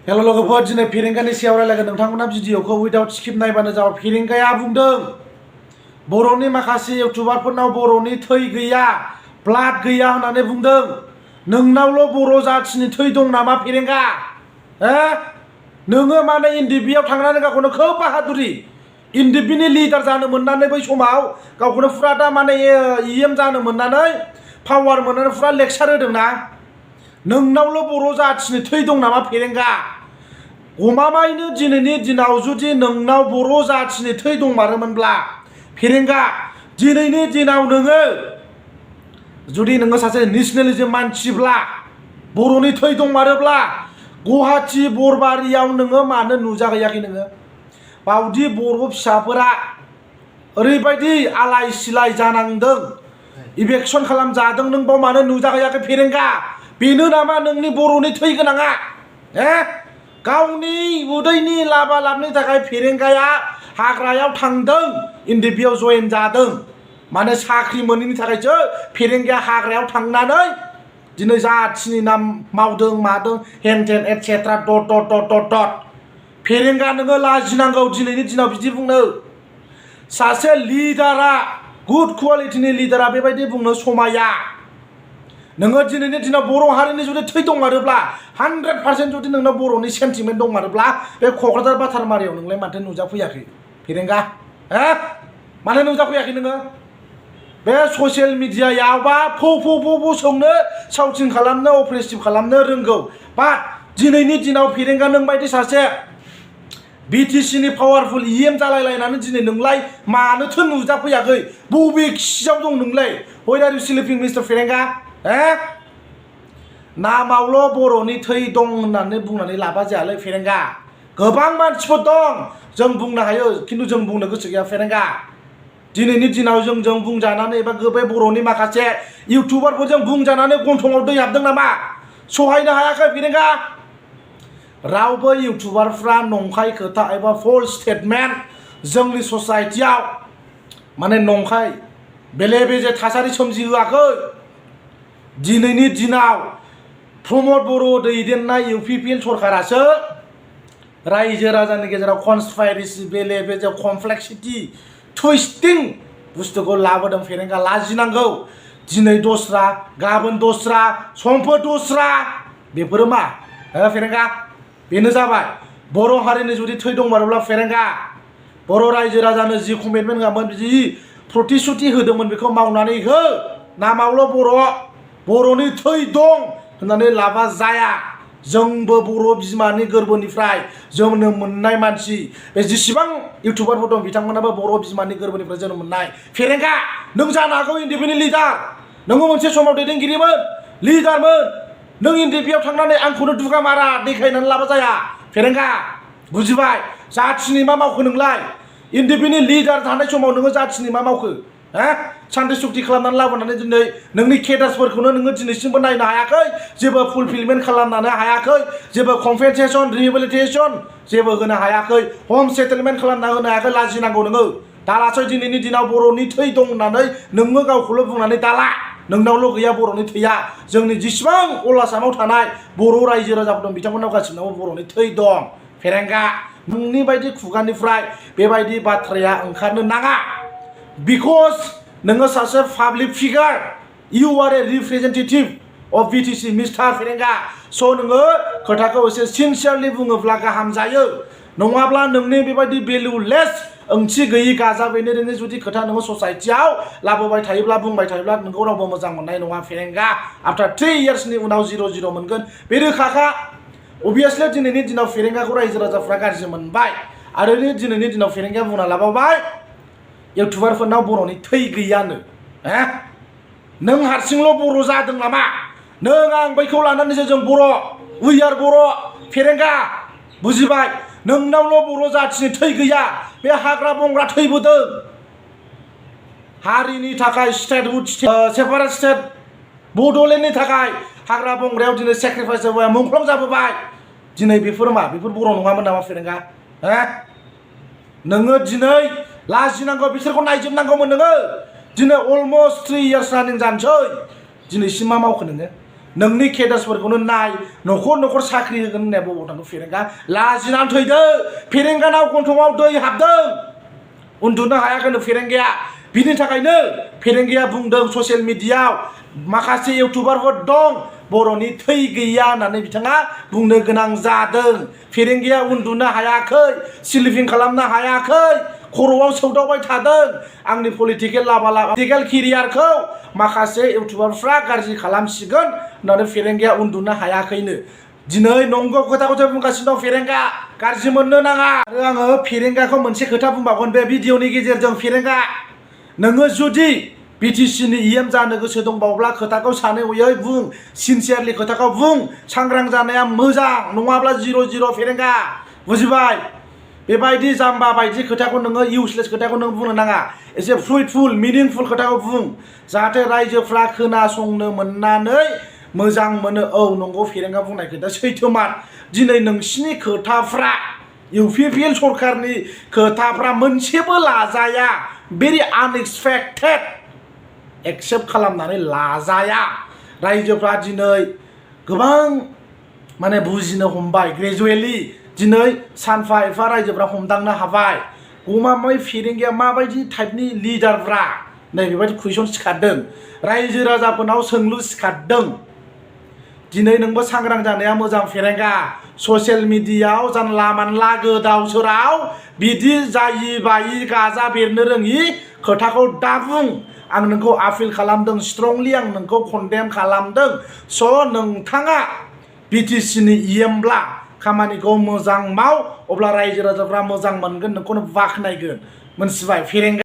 हेल' लोगोफोर दिनै फेरेंगानि सायाव रायलायगोन नोंथांमोना भिडिअखौ उइदाउट स्किप नायबानो जाबाय। फेरेंगाया बुंदों बर'नि माखासे इउटुबारफोरनाव बर'नि थै गैया, ब्लाड गैया होननानै बुंदों। नोंनावल' बर' जाथिनि थै दं नामा फेरेंगा? नोङो माने एनडिबिआव थांनानै गावखौनो खोब बाहादुरि एनडिबिनि लिडार जानो मोननानै बै समाव गावखौनो फुरा दा माने इएम जानो मोननानै पावार मोननानै फुरा लेक्सार होदोंना। नोंनावल' बर' जाथिनि थै दं नामा फेरेंगा? गमामायैनो दिनैनि दिनाव जुदि नोंनाव बर' जाथिनि थै दंमारोमोनब्ला फेरेंगा, दिनैनि दिनाव नोङो जुदि नोङो सासे नेसनेलिज्म मानसिब्ला, बर'नि थै दंमारोब्ला गुवाहाटि बरबारियाव नोङो मानो नुजाहैयाखै? नोङो बावदि बर' फिसाफोरा ओरैबायदि आलाय सिलाय जानांदों, इभेकसन खालामजादों, नों बाव मानो नुजाहैयाखै फेरेंगा? बेनो नामा नोंनि बर'नि थै गोनाङा? गावनि उदैनि लाबा लाबनि थाखाय फेरेंगाया हाग्रायाव थांदों, एनडिबिआव जयेन जादों। माने साख्रि मोनैनि थाखायसो फेरेंगाया हाग्रायाव थांनानै दिनै जाथिनि नाम मावदों मादों हेन टेन etcetera dot dot dot dot dot. Pherenga नोङो लाजिनांगौ दिनैनि दिनाव बिदि बुंनो। सासे लिडारा, गुड क्वालिटिनि लिडारा बेबायदि बुंनो समाया। नोङो दिनैनि दिनाव बर' हारिनि जुदि थै दंमारोब्ला 100% जुदि नोंनाव बर'नि सेन्टिमेन्ट दंमारोब्ला बे क'क्राझार बाथारमारियाव नोंलाय माथो नुजाफैयाखै फेरेंगा? मानो नुजाफैयाखै नोङो? बे ससियेल मिडियायावबा फौ सोंनो साउटिं खालामनो अप्रेसिभ खालामनो रोंगौ। बाट दिनैनि दिनाव फेरेंगा नों बायदि सासे बिटिसिनि पावारफुल इएम जालायलायनानै दिनै नोंलाय मानोथो नुजाफैयाखै? बबे खियाव दं नोंलाय? Where are you sleeping mister Pherenga? नामावल' बर'नि थै दं होननानै बुंनानै लाबा जायालै फेरेंगा। गोबां मानसिफोर दं जों बुंनो हायो, खिन्थु जों बुंनो गोसो गैया फेरेंगा। दिनैनि दिनाव जों बुंजानानै एबा बे बर'नि माखासे इउटुबारफोरजों बुंजानानै गन्थङाव दै हाबदों नामा? सहायनो हायाखै फेरेंगा। रावबो इउटुबारफ्रा नंखाय खोथा एबा फल्स स्टेटमेन्ट जोंनि ससाइटियाव माने नंखाय बेले बेजे थासारि सोमजिहोआखै। दिनैनि दिनाव प्रमद बर' दैदेननाय इउपिपिएल सरकारासो रायजो राजानि गेजेराव कनस्पाइरेसि बेले बेजे कमप्लेक्सिटी टुइस्टिं बुस्थुखौ लाबोदों फेरेंगा। लाजिनांगौ। दिनै दस्रा, गाबोन दस्रा, समफोर दस्रा। बेफोरो मा फेरेंगा? बेनो जाबाय बर' हारिनि जुदि थै दंमारोब्ला फेरेंगा, बर' रायजो राजानो जि कमिटमेन्ट होआमोन, जि प्रतिश्रुति होदोंमोन बेखौ मावनानै हो। नामावल' बर'नि थै दं होननानै लाबा जाया। जोंबो बर' बिमानि गोरबोनिफ्राय जोनोम मोननाय मानसि। बे जेसेबां इउटुबारफोर दं बिथांमोनाबो बर' बिमानि गोरबोनिफ्राय जोनोम मोननाय। फेरेंगा नों जानो हागौ एनडिबिनि लिडार, नोङो मोनसे समाव दैदेनगिरिमोन, लिडारमोन। नों एनडिबिआव थांनानै आंखौनो दुगा मारा देखायनानै लाबा जाया फेरेंगा। बुजिबाय? जाथिनि मा मावखो नोंलाय? एनडिबिनि लिडार थानाय समाव नोङो जाथिनि मा मावखो? सान्थि सुक्ति खालामनानै लाबोनानै दिनै नोंनि केडार्सफोरखौनो नोङो दिनैसिमबो नायनो हायाखै, जेबो फुलफिलमेन्ट खालामनानै हायाखै, जेबो कम्पेनसेसन रिहेबिलिटेसन जेबो होनो हायाखै, हम सेटेलमेन्ट खालामना होनो हायाखै। लाजिनांगौ नोङो। दालासै दिनैनि दिनाव बर'नि थै दं होननानै नोङो गावखौल' बुंनानै दाला। नोंनावल' गैया बर'नि थैया। जोंनि जेसेबां अल आसामाव थानाय बर' रायजो राजाफोर दं बिथांमोनाव गासिबनावबो बर'नि थै दं फेरेंगा। नोंनि बायदि खुगानिफ्राय बेबायदि बाथ्राया ओंखारनो नाङा। बिकज नोङो सासे public figure, you are a representative of BTC mister Pherenga. So' नोङो खोथाखौ एसे सिनसियारलि बुङोब्ला गाहाम जायो। नङाब्ला नोंनि बेबायदि भेलुलेस, ओंथि गैयि गाजा बेनो रोङै जुदि खोथा नोङो ससाइटियाव लाबोबाय थायोब्ला, बुंबाय थायोब्ला नोंखौ रावबो मोजां मोननाय नङा फेरेंगा। आफ्टार 3 इयार्सनि उनाव 0-0 मोनगोन बे रोखाखा। अभियासलि दिनैनि दिनाव फेरेंगाखौ रायजो राजाफ्रा गाज्रि मोनबाय आरो दिनैनि दिनाव फेरेंगाया बुंना लाबावबाय इउटुबारफोरनाव बर'नि थै गैयानो। नों हारसिंल' बर' जादों नामा? नों आं बैखौ लानानैसो जों बर', उइ आर बर' फेरेंगा। बुजिबाय? नोंनावल' बर' जाथिनि थै गैया, बे हाग्रा बंग्रा थैबोदों। हारिनि थाखाय स्टेटहुड, सेपारेट स्टेट बड'लेण्डनि थाखाय हाग्रा बंग्रायाव दिनै सेक्रिफाइस जाबाय, मुंख्लं जाबोबाय। दिनै बेफोर मा? बेफोर बर' नङामोन नामा फेरेंगा? नोङो दिनै लाजिनांगौ। बिसोरखौ नायजोबनांगौमोन नोङो। दिनै अलमस्ट 3 इयार्स रानिं जानोसै, दिनैसिम मा मावखो नोङो? नोंनि केडार्सफोरखौनो नाय न'खर न'खर साख्रि होगोन होननाया बबाव थांखो फेरेंगा लाजिनानै थैदो फेरेंगानाव गन्थङाव दै हाबदों उन्दुनो हायाखैनो फेरेंगाया बिनि थाखायनो फेरेंगाया बुंदों ससियेल मिडियायाव माखासे इउटुबारफोर दं बर'नि थै गैया होननानै बिथाङा बुंनो गोनां जादों फेरेंगाया उन्दुनो हायाखै स्लिपिं खालामनो हायाखै खर'आव सौदावबाय थादों आंनि पलिटिकेल पलिटिकेल केरियारखौ माखासे इउटुबारफ्रा गाज्रि खालामसिगोन होननानै फेरेंगाया उन्दुनो हायाखैनो दिनै नंगौ खोथाखौसो बुंगासिनो दं फेरेंगा गाज्रि मोननो नाङा आरो आङो फेरेंगाखौ मोनसे खोथा बुंबावगोन बे भिडिअनि गेजेरजों फेरेंगा नोङो जुदि बिटिसिनि EM जानो गोसो दंबावब्ला खोथाखौ सानै हयै बुं सिनसियारलि खोथाखौ बुं सांग्रां जानाया मोजां नङाब्ला 0-0 फेरेंगा बुजिबाय बेबायदि जाम्बा बायदि खोथाखौ नोङो इउसलेस खोथाखौ नों बुंनो नाङा एसे फ्रुइटफुल मिनिंफुल खोथाखौ बुं जाहाथे रायजोफ्रा खोनासंनो मोननानै मोजां मोनो औ नंगौ फेरेंगा बुंनाय खोथा सैथोमार दिनै नोंसिनि खोथाफ्रा UPPL सरकारनि खोथाफ्रा मोनसेबो लाजाया भेरि आनएक्सपेक्टेड एक्सेप्ट खालामनानै लाजाया रायजोफ्रा दिनै गोबां माने बुजिनो हमबाय ग्रेजुवेलि दिनै सानफा एफा रायजोफ्रा हमदांनो हाबाय गमामायै फेरेंगाया माबायदि टाइपनि लिडारफ्रा नै बेबायदि कुइसन सिखारदों रायजो राजाफोरनाव सोंलु सिखारदों दिनै नोंबो सांग्रां जानाया मोजां फेरेंगा ससियेल मिडियायाव जानला मानला गोदाव सोराव बिदि जायि बायि गाजा बेरनो रोङि खोथाखौ दाबुं आं नोंखौ आपिल खालामदों स्ट्रंलि आं नोंखौ कन्डेम खालामदों स' नोंथाङा बिटिसिनि EMब्ला खामानिखौ मोजां माव अब्ला रायजो राजाफ्रा मोजां मोनगोन नोंखौनो बाख्नायगोन मोनथिबाय फेरेंगा